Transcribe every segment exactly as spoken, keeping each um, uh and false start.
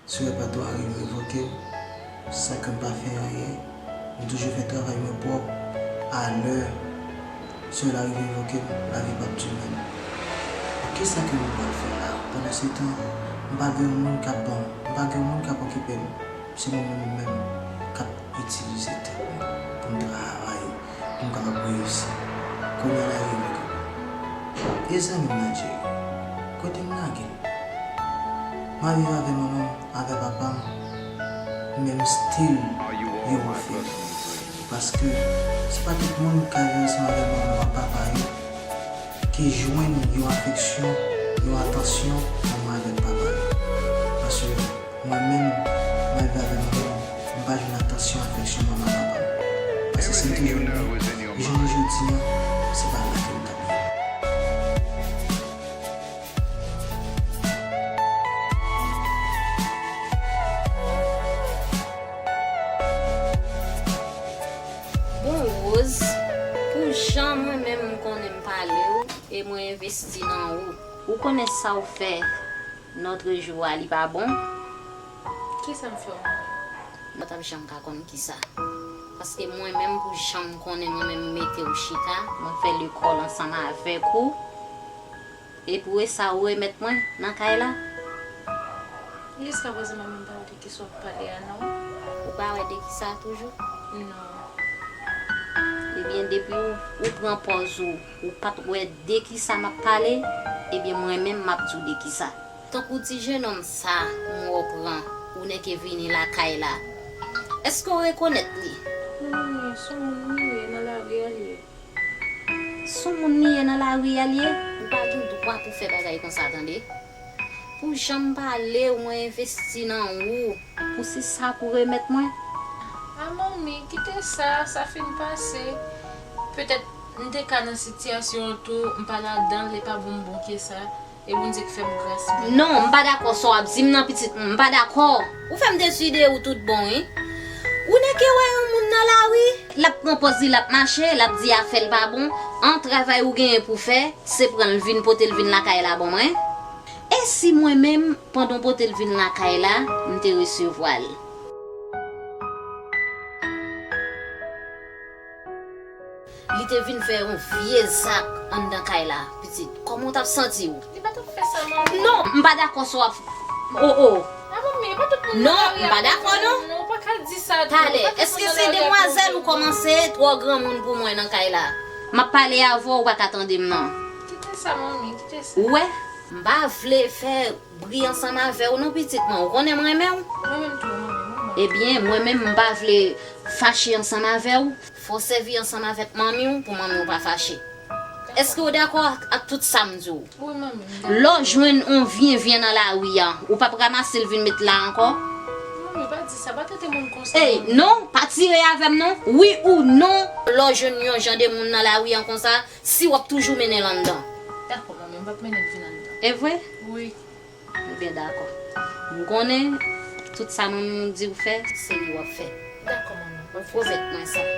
Sè pa tou arive revoke m san ke m pa fè anyen. M toujou fè travay mwen pwòp, alè. Sè la rive revoke m, lavi p ap di menm. Kisa ke mwen pral fè la? Pandansetan, m pa gen yon moun k ap ban m, m pa gen yon moun k ap okipe m. Se mwen menm menm k ap itilize tèt mwen pou m travay, pou m kapab reyisi. Kounye a la rive revoke m. E zanmi m nan Jerry, kote m lage l? M a viv avè manman m, avè papa m, men m still yo refè. Paske se pa tout moun k a viv ansanm avè manman w ak papa yo ki jwenn yon afeksyon, yon atansyon manman avèk papa yo. Paske mwen menm, mwen viv avè manman m, m pa jwenn atansyon, afeksyon manman ak papa m. Paske si m te jwenn li, jounen jodi a, se pa la ke m t ap ye. Bon, Rose, pou jan mwen menm m konnen m pale w e mwen envesti nan ou, ou konnen sa w fè lòt jou a li pa bon? Kisa m fè w mwen? Mwen p ap janm ka konn kisa. Paske mwen menm pou jan m konnen mwen menm m mete w chita, mwen fè lekòl ansanm avèk ou. Epi w e sa ou remèt mwen nan kay la? Jiskaprezan mwen menm pa wè de kisa w ap pale a non. Ou pa wè de kisa toujou? Non. Ebyen depi ou, ou pran pòz ou, ou pa t wè de kisa m ap pale, ebyen mwen menm m ap di w de kisa. Tankou ti jenòm sa m wè w pran, ou nèke vini lakay la. Èske w rekonèt li? Non, manmi, se yon moun li ye, nan lari a li ye. Se yon moun li ye nan lari a li ye? Ou pa gen dwa pou fè bagay konsa tande. Pou jan m pale w mwen envesti nan ou. Pou se sa pou remèt mwen? A manmi, kite sa, sa fin pase. Petèt m te ka nan sitiyasyon an tou, m pa ladan l, li pa bon m bon ke sa. E Bondye k fè m gras mwen. Non, m pa dakò sa w ap di m nan pitit mwen, m pa dakò. Ou fè m dezide ou tout bon wi. Ou nèke wè yon moun nan lari, l ap pran pòz li l ap mache, l ap di afè l pa bon. An travay ou genyen pou fè, se pran l vin pote l vin lakay la ban mwen. E si mwen menm, pandan w pote l vin lakay la, m te resevwa l? Li te vin fè yon vye zak anndan kay la, pitit. Kòman w t ap santi w? Li pa t ap fè sa, manmi. Non, m pa dakò sa w ap. O o. A manmi, e pa tout moun Non, nan lari m a pa dakò non. Non, ou pa ka di sa tou. Talè, E pa tout èske moun se nan lari a demwazèl konn ou kòmanse twò granmoun pou mwen nan kay la? M ap pale avè w, ou pa ka tande m non. Kite sa, manmi, kite sa. Ou wè, m pa vle fè bri ansanm avè w non pitit mwen, ou konnen m renmen w. Mwen menm tou, manmi, mwen menm. Ebyen, mwen menm m pa vle fache ansanm avè w. Fò w sèvi ansanm avèk manmi w pou manmi w pa fache. Èske w dakò ak, ak tout sa m di w? Wi, manmi, m dakò. Lè w jwenn yon vyenvyen nan lari a, ou p ap ranmase l vin met la ankò? Manmi, pa di sa, pa trete moun konsa. Ey, non, pa tire avè m non. Wi ou non, lè w jwenn yon jan de moun nan lari a konsa, si w ap toujou mennen l anndan. Dakò, manmi, m p ap mennen l vin anndan. E vre? Wi. Ebyen dakò. M konnen tout sa manmi w di w fè, se li w ap fè. Dakò, manmi, m p ap fè sa. Pwomèt mwen sa.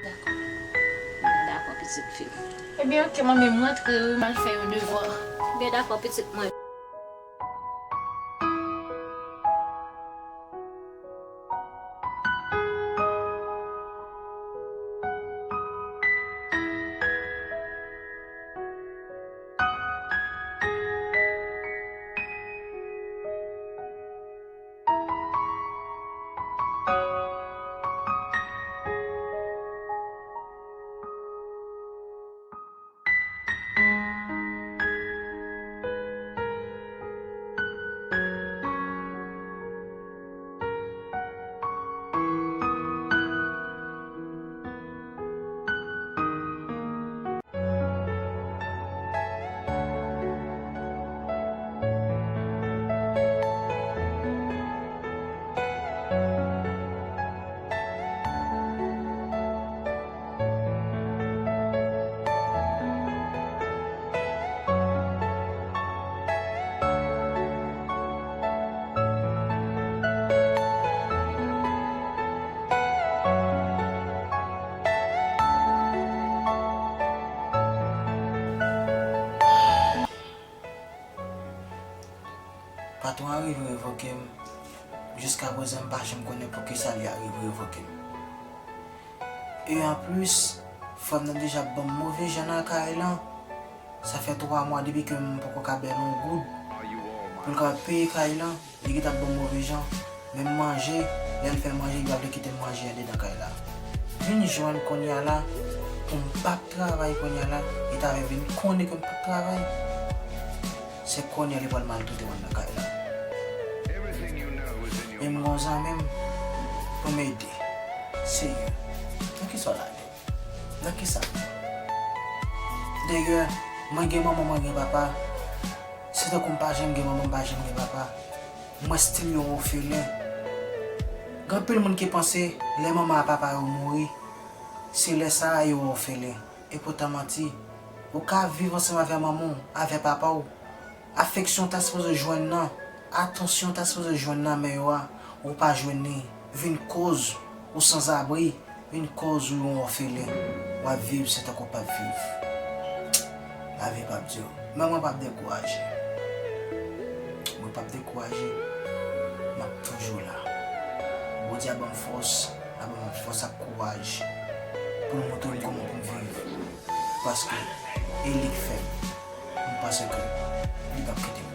Dakò. Mwen dakò, pitit fi m. Ebyen, oke, manmi, m rantre wi, m al fè yon devwa. Byen dakò, pitit mwen. Patwon an rive revoke m. Jiska prezan, m pa janm konnen poukisa li a rive revoke m. E anplis, fanm nan deja ap ban m move jan nan kay lan. Sa fè twa mwa depi ke m poko ka ba l yon goud pou l kapab peye kay lan. Li gentan ap ban m move jan. Menm manje, lè l fè manje, li pa vle kite m manje andedan kay la. Vin jwenn kounye a la, pou m p ap travay kounye a la, li ta vin konnen ke m p ap travay. Se kounye a li pral maltrete mwen nan kay la. E m gon zanmi m pou m ede. Seyè, nan kisa w lage m? Nan kisa? Dayè, mwen gen manman, mwen gen papa. Se tankou m pa janm gen manman, m pa janm gen papa. Mwen still yon òfelen. Gen anpil moun ki panse lè manman ak papa yo mouri, se lè sa a yo òfelen. Epoutan manti. Ou ka viv ansanm avè manman w, avè papa w. Afeksyon w ta sipoze jwenn nan, atansyon w ta sipoze jwenn nan men yo a, ou pa jwenn li. Vin koz ou sanzabri, vin koz ou yon òfelen. W ap viv se tankou w p ap viv. Lavi p ap di w. Men mwen p ap dekouraje. Mwen p ap dekouraje. M ap toujou la. Bondye ap ban m fòs, ap ban m fòs ak kouraj pou m montre m kòman pou m viv. Paske e li k fè m. M panse ke li p ap kite m peri.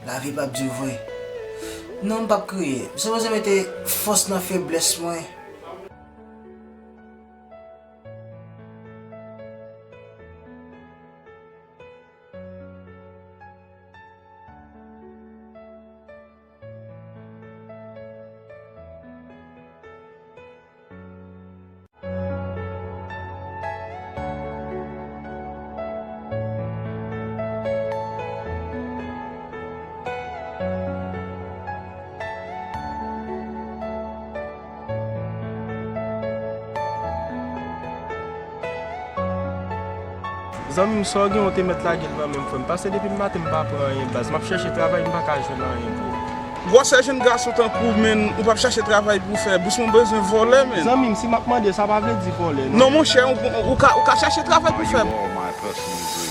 Lavi p ap di vre. Non, m p ap kriye. M sipoze mete fòs nan feblès mwen. Zanmi m, sa w gen, w te mèt lage l nan men m, frè m. Paske depi maten m pa pran anyen, baz. M ap chèche travay, m pa ka jwenn anyen, bro. Gwosè jenn gason tankou w, menn, ou p ap chache travay pou w fè. Bous, mwen bezwen vòlè, menn. Zanmi m, si m ap mande, sa pa vle di vòlè, non. Non, monchè, ou, ou, ou ka, ou ka chache travay pou w fè.